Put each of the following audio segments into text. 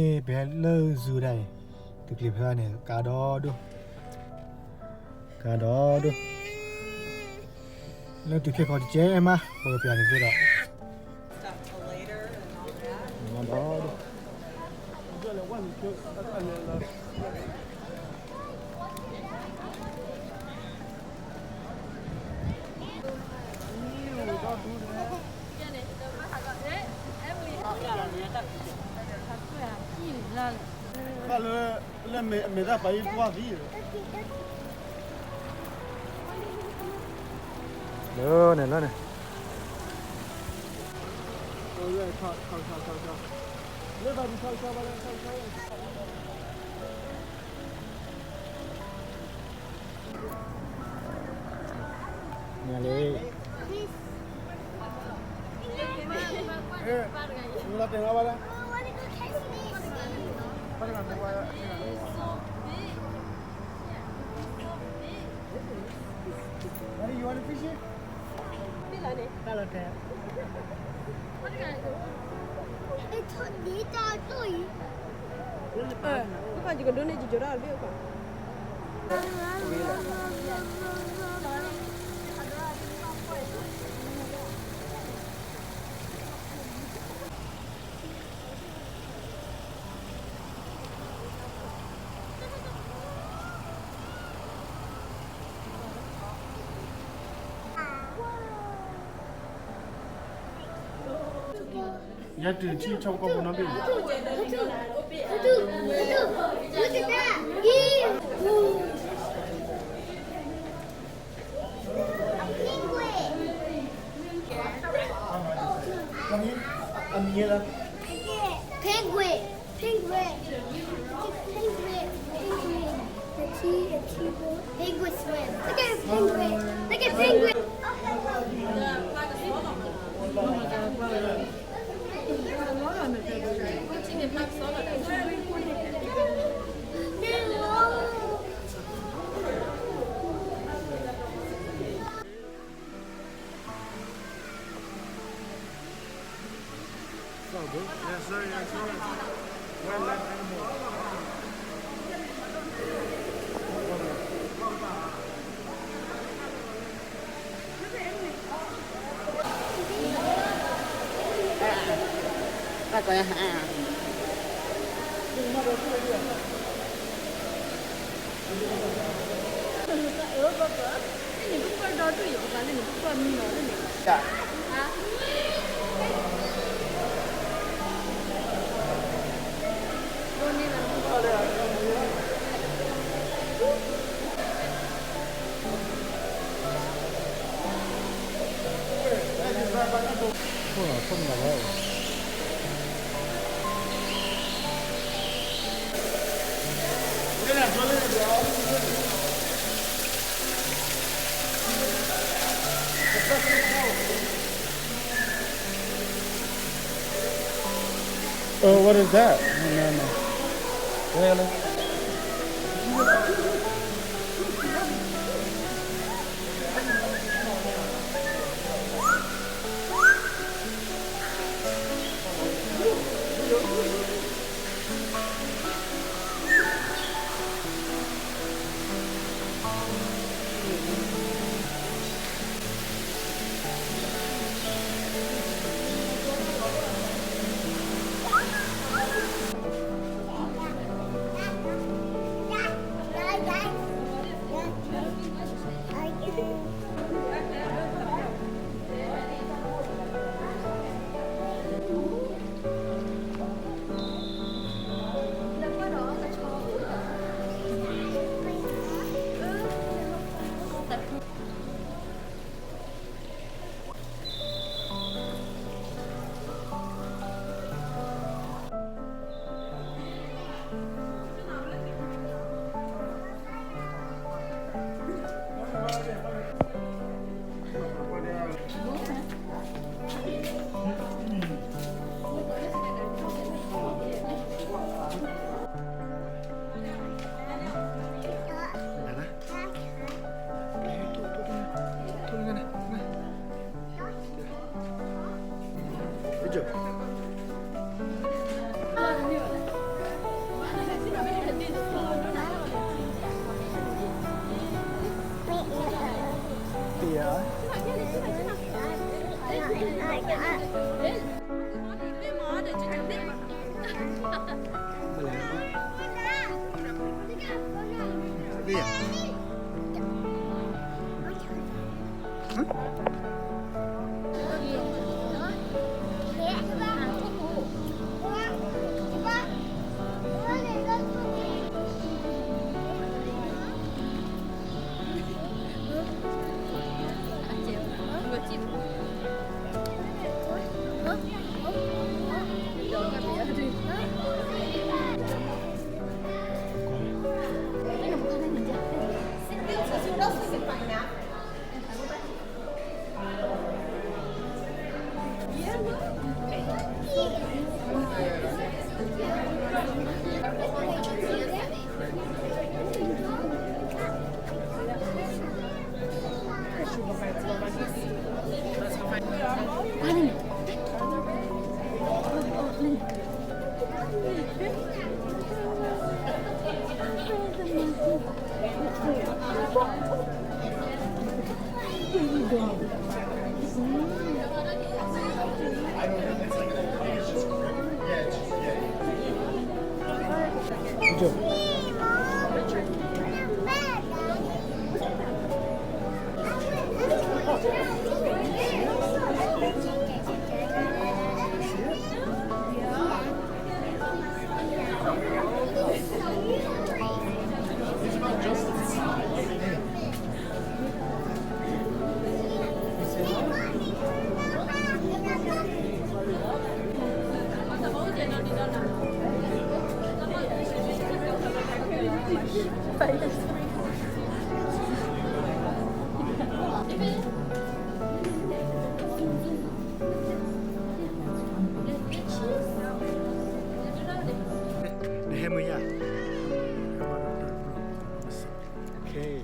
ပဟဲလၢ zoo ဒၣ်အံၤ, တကျံၤဖဲန့ၣ် ကါဒီဒိၣ်, ကါဒီဒိၣ်, လၢတုၤခဲခီတကဲမး ပကပျၢ်န့ၣ်သ့ဒီး လၢမဲာ်တၢ်ပာ်အံၤပှၢ်သံ, လၢန့ၣ်လၢန့ၣ်, လၢ Daddy, you want a fishy? တၢ်လီၤတဲာ်, တၢ်လီၤတဲာ်, ကဒိးန့ၢ်ကကီၤဒၣ်တဘ့ၣ်အီၤကွၢ်. ယတုၤထံၣ်ဆီဖိကီၢ်ဖိနီတဘ့ၣ်. Look at that. Ew. A penguin. Penguin. Penguin. Penguin. Penguin. The T, the T, penguin swim. Look at a penguin. Look at penguin. Oh, what is that? No, no, no. Really? နဟဲမုၢ်ယါ. Okay.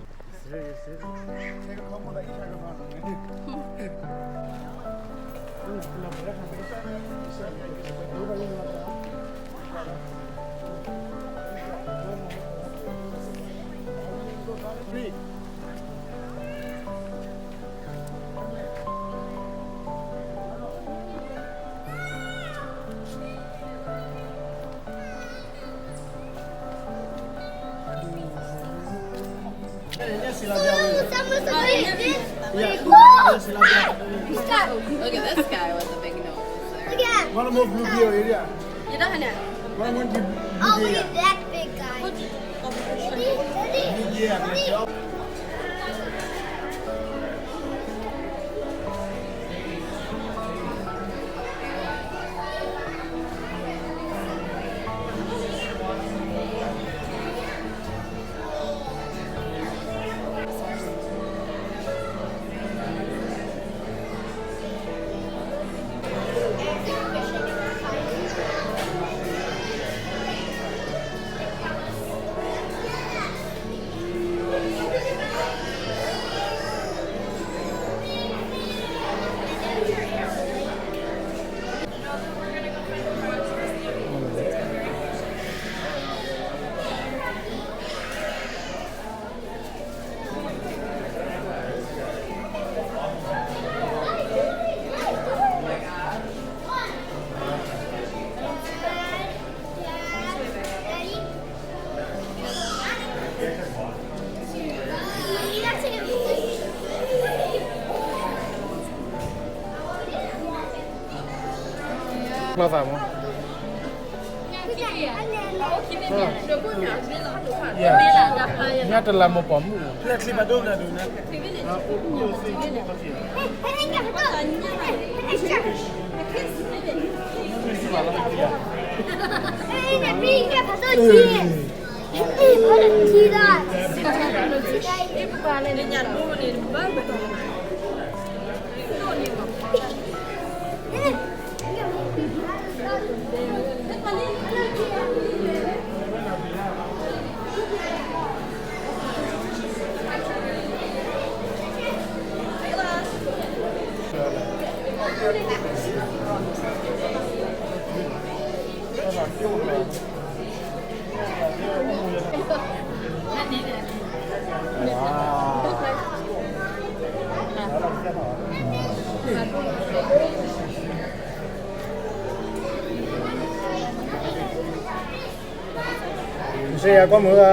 Please. ညၣ်တလးမ့ၢ်ပိာ်မုၣ်, ဖျဲၣ်ချံဘၣ်ဒိၣ်မနုၤဒုးနၤ. ယကွၢ်မုာ်ဧါ.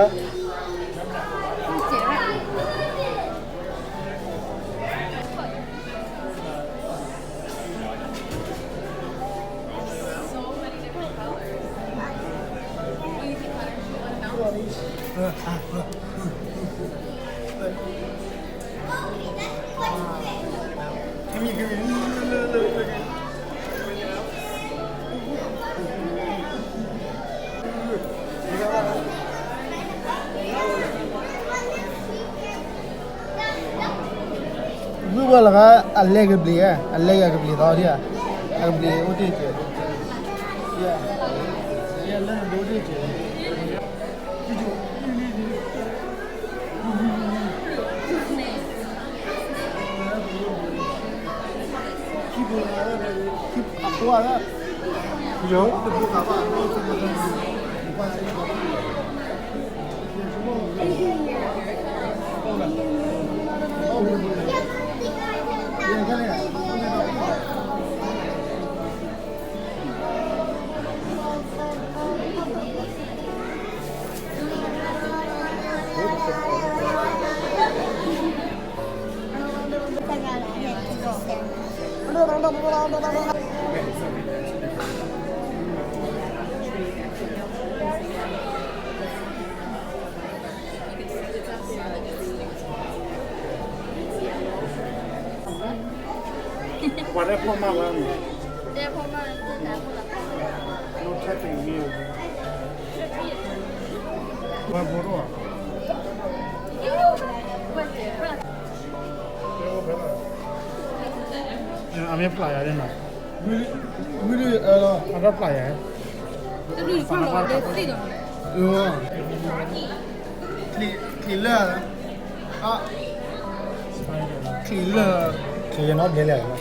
Good work လီၤဂာ် အလဲကဘျံးဧါ, အလဲကဘျံးသီဒံးဧါ, အကဘျံးအိၣ်တ့ၢ်ကဲး, ယလဲကဘျံးအိၣ်တ့ၢ်ကဲး. ပှၤတဲဖီၣ်မၢ်ဝဲန့ၣ်, တဲဖီၣ်မၢ်, အမ့ၢ်ဖျါယၤန့ၣ်, အတဖျါယၤ, ချံးလၢာ်, ချံးလၢာ်, ချံးလၢာ်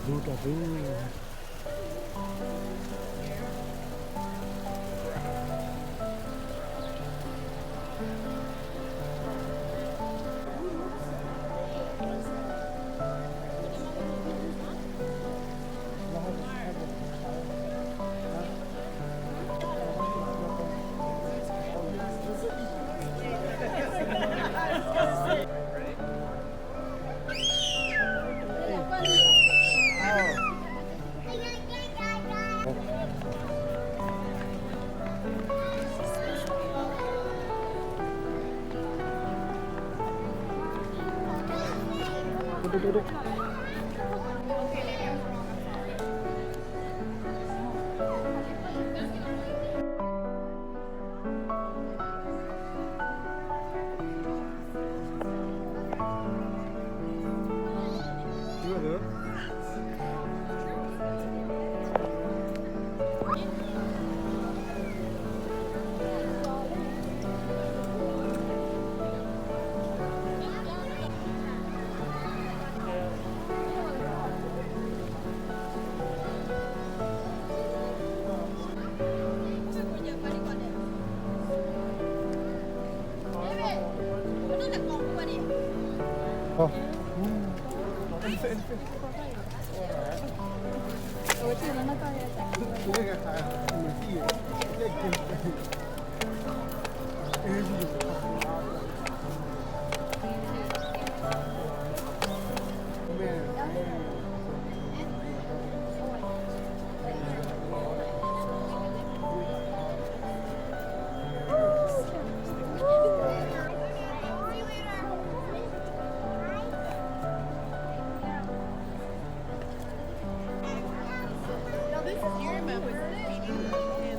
နီတဘျီလဲၣ်. Tà dú, tà dú. ခဲအံၤန့ၣ် ပအိၣ်ခိးဒီး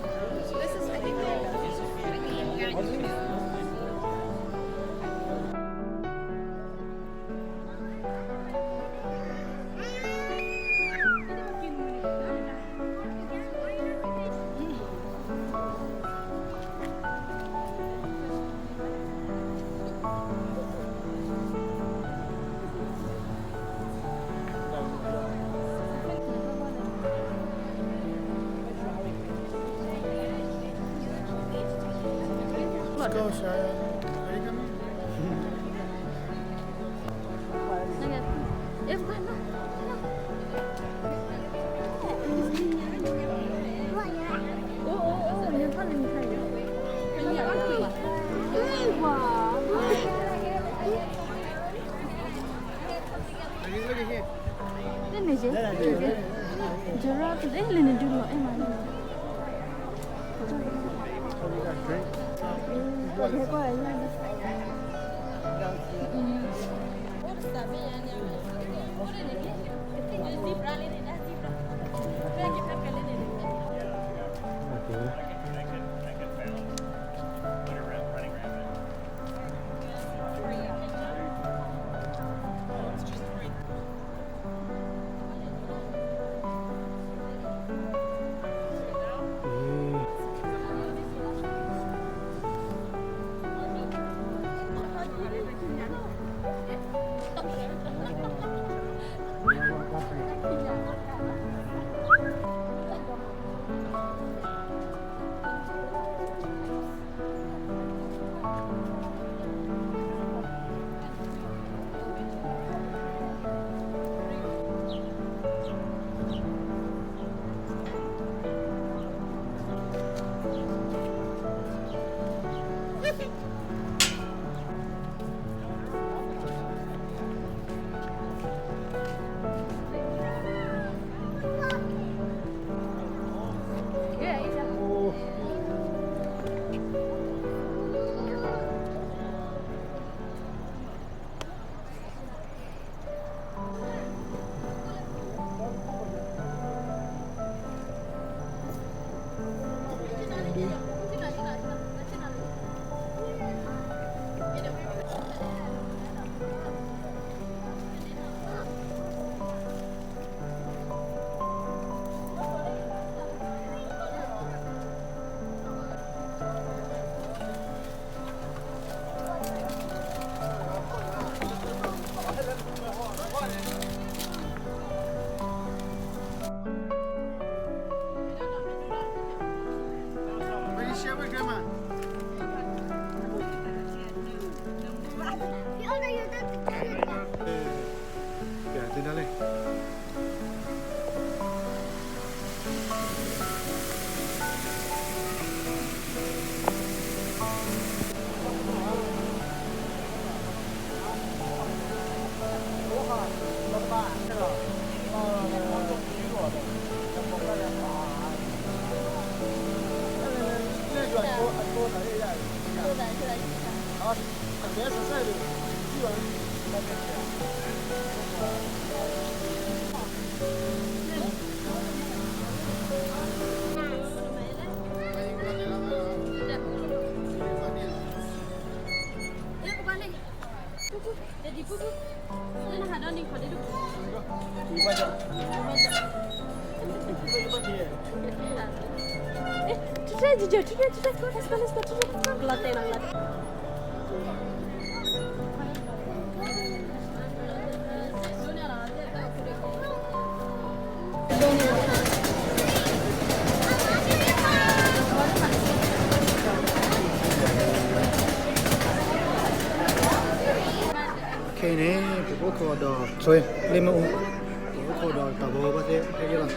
ဆွဲ လ့မ့ၣ်အူ, ပအိၣ်ခိးဒီးတၢ်ဘီဘၣ်သ့ၣ်ခဲက့လီၤ.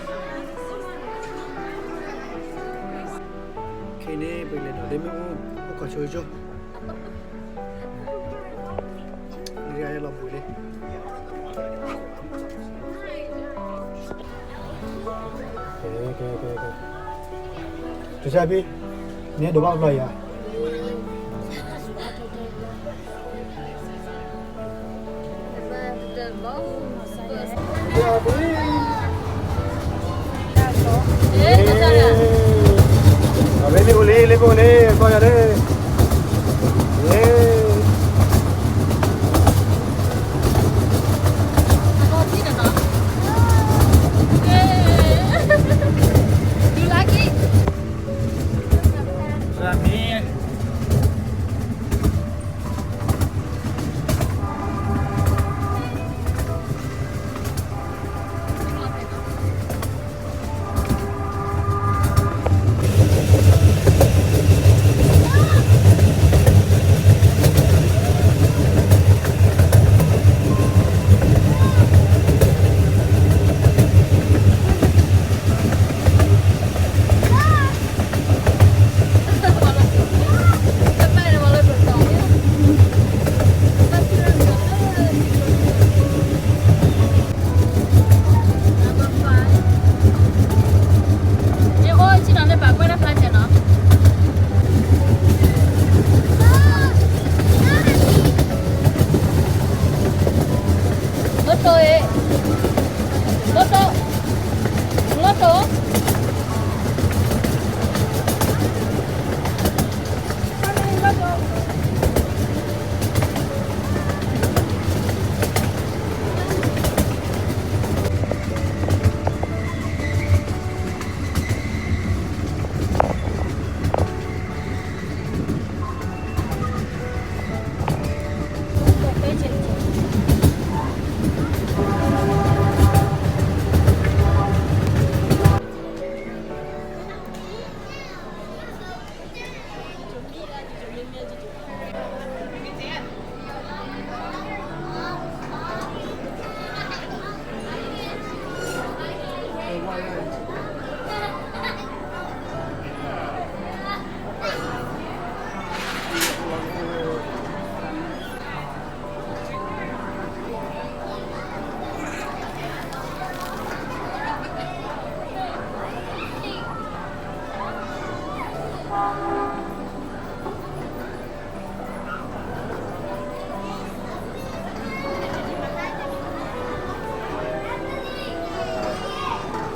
ခဲအံၤန့ၣ် ပလဲၤဒီးလ့မ့ၣ်အူ အိၣ်ခိးဆိကၠိ နကလီၤဘှံးလံ. ကဲ ကဲ ကဲ ကဲ, တၢ်ဆါဖံ, နဒိးဘၣ်ဖျီယၤ. တၢ်ဆါဖံ, တၢ်ဆါဖံ. အိၣ်